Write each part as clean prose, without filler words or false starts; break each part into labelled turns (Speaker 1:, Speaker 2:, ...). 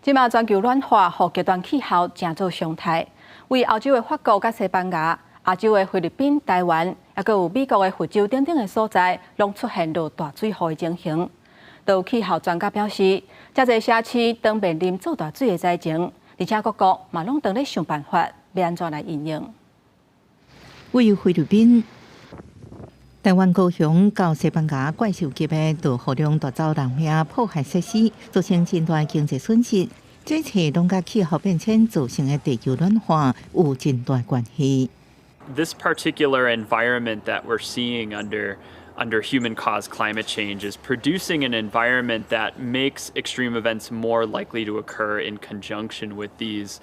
Speaker 1: 這馬全球暖化，予極端氣候成做常態。位歐洲的法國佮西班牙、亞洲的菲律賓、台灣，抑閣有美國的佛州等等的所在，攏出現落大水雨的情形。都有氣候專家表示，遮濟城市當面臨做大水的災情，而且各國嘛攏當咧想辦法，欲按怎來因應。
Speaker 2: 位於菲律賓、台灣高雄到西班牙怪獸級的落雨量奪走人命、破壞設施，造成真大經濟損失。這切攏佮氣候變遷造成的地球暖化有真大關係。
Speaker 3: This particular environment that we're seeing under human-caused climate change is producing an environment that makes extreme events more likely to occur in conjunction with these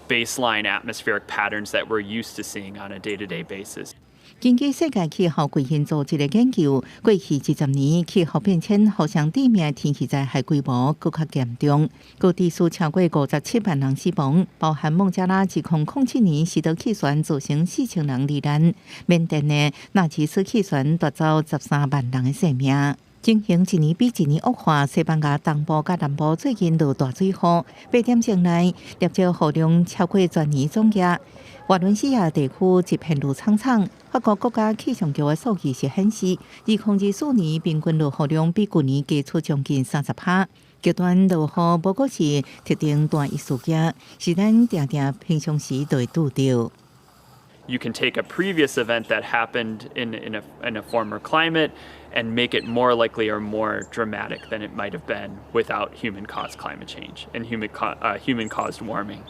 Speaker 3: baseline atmospheric patterns that we're used to seeing on a day-to-day basis.
Speaker 2: 根據世界氣候基金組織的研究，過去二十年氣候變遷予相致命天氣災害規模閣較嚴重，閣致使超過57萬人死亡，包含孟加拉2007年西德氣旋造成4000人罹難，緬甸的納吉斯氣旋奪走13萬人的性命。情形一年比一年惡化，西班牙東部佮南部最近落大水雨，8點鐘內錄得雨量超過全年總額。瓦倫西亞地區一片綠蒼蒼。法國國家氣象局的數據是顯示，2024年平均落雨量比舊年加出將近30%。極端落雨無閣是特定單一事件，是咱定定平常時就會拄著。
Speaker 3: You can take a previous event that happened in a former climate and make it more likely or more dramatic than it might have been without human-caused climate change and human-caused warming.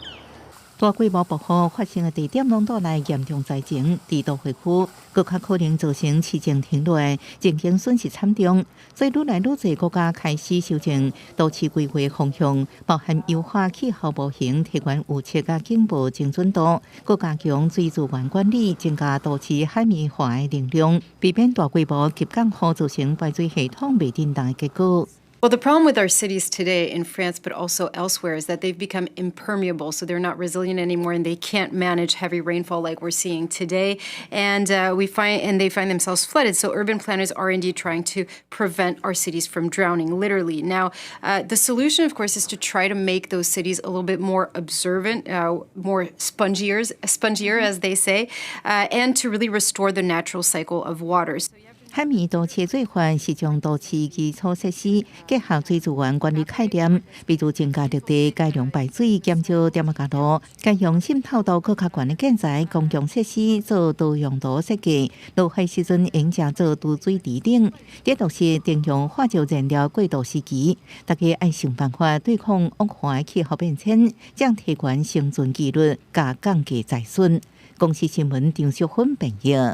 Speaker 2: 大規模暴雨發生的地點攏帶來嚴重災情，佇都會區，閣較可能造成市政停落，政經損失慘重。所以，愈來愈濟國家開始修正都市規劃方向，包含優化氣候模型、提懸預測佮警報精準度，閣加強水資源管理，增加都市海綿化的能量，避免大規模急降雨造成排水系統袂振動的結果。
Speaker 4: Well, the problem with our cities today in France, but also elsewhere, is that they've become impermeable, so they're not resilient anymore, and they can't manage heavy rainfall like we're seeing today. And they find themselves flooded. So urban planners are indeed trying to prevent our cities from drowning, literally. Now, the solution, of course, is to try to make those cities a little bit more absorbent, more spongier, as they say, and to really restore the natural cycle of waters.
Speaker 2: 海綿都市做法是將都市基礎設施結合水資源管理概念，比如增加綠地、改良排水、減少店仔路，改用滲透度閣較懸的建材、公共設施做多用途設計，落雨時陣用成做貯水池等。這都是定用化石燃料過渡時期，大家愛想辦法對抗惡化的氣候變遷，將提懸生存幾率，佮降低災損。公視新聞張淑芬編譯。